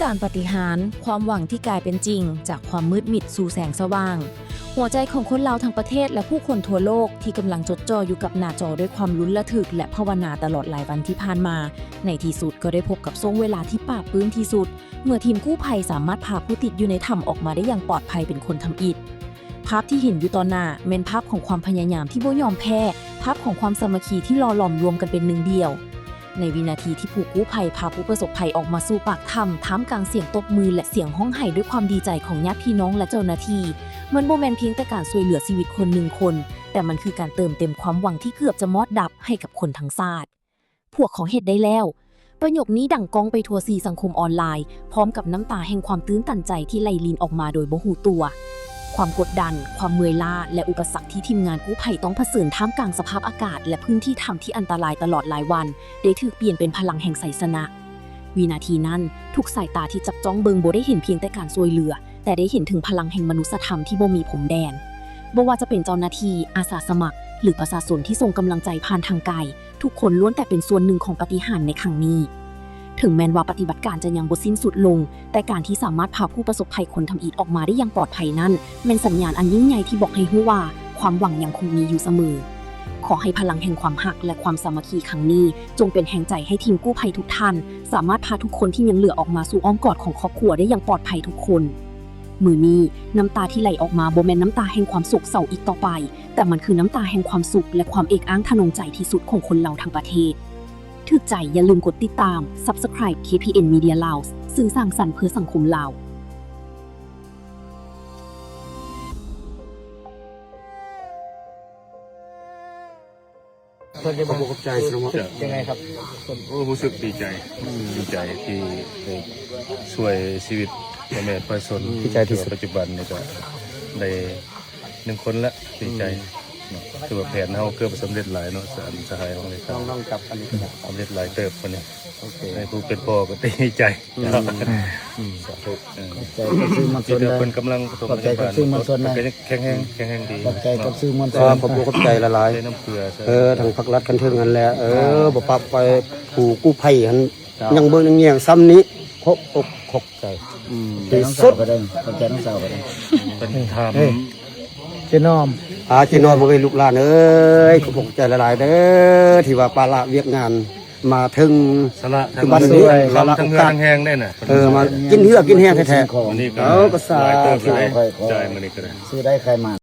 ປາຕິຫານ, ຄວາມຫວັງທີ່ກາຍເປັນຈິງ, ຈາກຄວາມມືດມິດສູ່ແສງສະຫວ່າງ. ຫົວໃຈຂອງຄົນລາວທັງປະເທດ ແລະ ຜູ້ຄົນທົ່ວໂລກທີ່ກຳລັງຈົດຈ່ອຢູ່ກັບໜ້າຈໍດ້ວຍຄວາມລຸນລະທຶກ ແລະ ພາວະນາຕະຫຼອດຫຼາຍວັນທີ່ຜ່ານມາ, ໃນທີ່ສຸດກໍໄດ້ພົບກັບຊ່ວງເວລາທີ່ປາບປື້ມທີ່ສຸດ ເມື່ອທີມກູ້ໄພສາມາດພາຜູ້ຕິດຢູ່ໃນຖ້ຳອອກມາໄດ້ຢ່າງປອດໄພເປັນຄົນທຳອິດ. ພາບທີ່ເຫັນຢູ່ຕໍ່ໜ້າແມ່ນພາບຂອງຄວາມພະຍາຍາມທີ່ບໍ່ຍອມແພ້, ພາບຂອງຄວາມສາມັກຄີທີ່ຫຼໍ່ຫຼອມລວມກັນເປັນໜຶ່ງດຽວ. ໃນວິນາທີທີ່ຜູ້ກູ້ໄພພາຜູ້ປະສົບໄພອອກມາສູ່ປາກຖ້ຳ ທ່າມກາງສຽງຕົບມື ແລະ ສຽງຮ້ອງໄຫ້ດ້ວຍຄວາມດີໃຈຂອງຍາດພີ່ນ້ອງ ແລະ ເຈົ້າໜ້າທີ່, ມັນບໍ່ແມ່ນພຽງແຕ່ການຊ່ວຍເຫຼືອຊີວິດຄົນໜຶ່ງຄົນ, ແຕ່ມັນຄືການເຕີມເຕັມຄວາມຫວັງທີ່ເກືອບຈະມອດດັບໃຫ້ກັບຄົນທັງຊາດ. ພວກເຂົາເຮັດໄດ້ແລ້ວ. ປະໂຫຍກນີ້ດັງກ້ອງໄປທົ່ວສື່ສັງຄົມອອນລາຍ, ພ້ອມກັບນ້ຳຕາແຫ່ງຄວາມຕື້ນຕັນໃຈທີ່ໄຫຼລິນອອກມາໂດຍບໍ່ຮູ້ຕົວ. ຄວາມກົດດັນ, ຄວາມເມື່ອຍລ້າ ແລະ ອຸປະສັກທີ່ທີມງານກູ້ໄພຕ້ອງຜະເຊີນທ່າມກາງສະພາບອາກາດ ແລະ ພື້ນທີ່ຖ້ຳທີ່ອັນຕະລາຍຕະຫຼອດຫຼາຍວັນ ໄດ້ຖືກປ່ຽນເປັນພະລັງແຫ່ງໄຊຊະນະ. ວິນາທີນັ້ນ, ທຸກສາຍຕາທີ່ຈັບຈ້ອງເບິ່ງບໍ່ໄດ້ເຫັນພຽງແຕ່ການຊ່ວຍເຫຼືອ, ແຕ່ໄດ້ເຫັນເຖິງພະລັງແຫ່ງມະນຸດສະທຳທີ່ບໍ່ມີພົມແດນ. ບໍ່ວ່າຈະເປັນເຈົ້າໜ້າທີ່, ອາສາສະໝັກ ຫຼື ປະຊາຊົນທີ່ສົ່ງກຳລັງໃຈຜ່ານທາງໄກ, ທຸກຄົນລ້ວນແຕ່ເປັນສ່ວນໜຶ່ງຂອງປາຕິຫານໃນຄັ້ງນີ້. ເຖິງແມ່ນວ່າປະຕິບັດການຈະຍັງບໍ່ສິ້ນສຸດລົງ, ແຕ່ການທີ່ສາມາດພາຜູ້ປະສົບໄພຄົນທຳອິດອອກມາໄດ້ຢ່າງປອດໄພນັ້ນ ແມ່ນສັນຍານອັນຍິ່ງໃຫຍ່ທີ່ບອກໃຫ້ຮູ້ວ່າຄວາມຫວັງຍັງຄົງມີຢູ່ສະເໝີ. ຂໍໃຫ້ພະລັງແຫ່ງຄວາມຮັກ ແລະ ຄວາມສາມັກຄີຄັ້ງນີ້ ຈົ່ງເປັນແຮງໃຈໃຫ້ທີມກູ້ໄພທຸກທ່ານ ສາມາດພາທຸກຄົນທີ່ຍັງເຫຼືອອອກມາສູ່ອ້ອມກອດຂອງຄອບຄົວໄດ້ຢ່າງປອດໄພທຸກຄົນ. ມື້ນີ້, ນ້ຳຕາທີ່ໄຫຼອອກມາບໍ່ແມ່ນນ້ຳຕາແຫ່ງຄວາມໂສກເສົ້າອີກຕໍ່ໄປ, ແຕ່ມັນຄືນ້ຳຕາແຫ່ງຄວາມສຸກ ແລະ ຄວາມເອກອ້າງທະນົງໃຈທີ່ສຸດຂອງຄົນລາວທັງປະເທດ. ຖືກໃຈຢ່າລືມກົດຕິດຕາມ, Subscribe ເຄ ພີ ເອັນ Media Laos ສື່ສ້າງສັນເພື່ອສັງຄົມລາວ. ຂອບໃຈ ຮູ້ສຶກດີໃຈ ດີໃຈທີ່ໄດ້ຊ່ວຍຊີວິດພໍ່ແມ່ປະຊາຊົນ ດີໃຈທີ່ສຸດ ປັດຈຸບັນນີ້ກໍໄດ້ໜຶ່ງຄົນລະ ດີໃຈເນາະ ຖືວ່າແຜນເຮົາເກືອບສຳເລັດຫຼາຍເນາະ ສະຫາຍຂອງເລຂາ ສຳເລັດຫຼາຍເຕີບມື້ນີ້ ໃຫ້ຜູ້ເປັນພໍ່ກໍດີໃຈ ສາທຸ ຂອບໃຈກັບສື່ມວນຊົນເດີ ເພິ່ນກຳລັງປະຖົມພະຍາບານ ເພິ່ນກໍຍັງແຂງແຮງ ແຂງແຮງດີ ຂອບໃຈກັບສື່ມວນຊົນ ຂອບໃຈຫຼາຍໆ ໃສ່ນ້ຳເກືອ ເອີ ທາງພາກລັດຂັ້ນເທິງຫັ້ນແຫຼະ ເອີ ບໍ່ປາກໄປ ຜູ້ກູ້ໄພຫັ້ນ ຍັງເບິ່ງຍັງແຍງສ່ຳນີ້ ຄົບອົກຄົບໃຈ ທີ່ສຸດ ຂອບໃຈນ້ອງສາວກໍໄດ້ ເພິ່ນຖາມ ເຈົ້ານ້ອມ ອາ ເຈົ້ານ້ອມເອີຍ ລູກຫຼານເອີຍ ຂອບໃຈຫຼາຍໆເດີ ທີ່ວ່າປະລະວຽກງານ ມາເຖິງ ສະຫຼະທັງເຮືອທັງແຮງໄດ້ນະ ເອີ ມາກິນເຫື່ອກິນແຮງແທ້ໆ ເອົາ ກໍສາທຸ ຈ່າຍມື້ນີ້ກໍໄດ້ ຊື້ໄດ້ຂາຍມາ